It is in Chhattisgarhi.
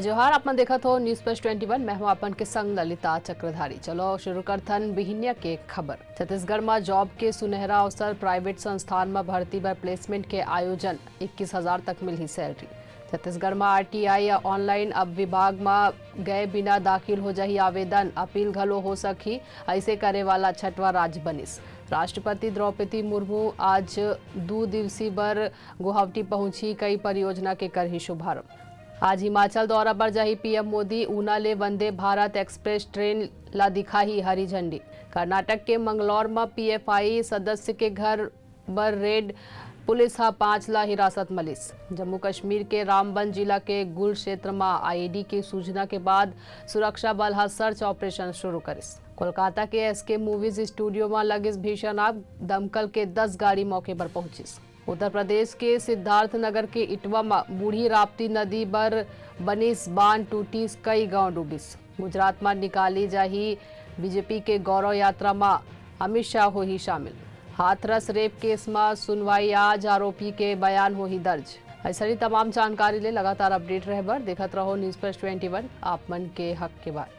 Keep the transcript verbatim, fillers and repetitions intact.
जोहार, आप मन देखत हो News Plus twenty one, मैं हूं आप मन के संग ललिता चक्रधारी। चलो शुरू करथन बिहिनिया के खबर। छत्तीसगढ़ म job के सुनहरा अवसर, private संस्थान म भर्ती बर placement के आयोजन, इक्कीस हजार तक मिलही salary। छत्तीसगढ़ म R T I या online अब विभाग म गए बिना दाखिल हो जाही आवेदन, appeal घलो हो सकही, अइसे करे वाला छठवां राज्य बनिस। राष्ट्रपति द्रौपदी मुर्मू आज दू दिवसीय बर गुवाहाटी पहुंची, कई परियोजना के करही शुभारंभ। आज हिमाचल दौरा बर जाही P M मोदी, ऊना ले वंदे भारत Express train ला दिखाही हरी झंडी। कर्नाटक के मंगलौर म P F I सदस्य के घर बर raid, पुलिस ह पांच ला हिरासत म लिस। जम्मू कश्मीर के रामबन जिला के गुल क्षेत्र म I E D के सूचना के बाद सुरक्षा बल ह search operation शुरू करिस। कोलकाता के S K Movies studio म लगिस भीषण आग, दमकल के दस गाड़ी मौके पर पहुंचिस। उत्तर प्रदेश के सिद्धार्थनगर के इटवा म बूढ़ी राप्ती नदी बर बनिस बांध, टूटिस, कई गांव डूबिस। गुजरात म निकाली जाही B J P के गौरव यात्रा म अमित शाह होही शामिल। हाथरस rape case म सुनवाई आज, आरोपी के बयान होही दर्ज। अइसने तमाम जानकारी ले लगातार update रहे बर देखत रहो News Plus twenty one, आप मन के हक के बात।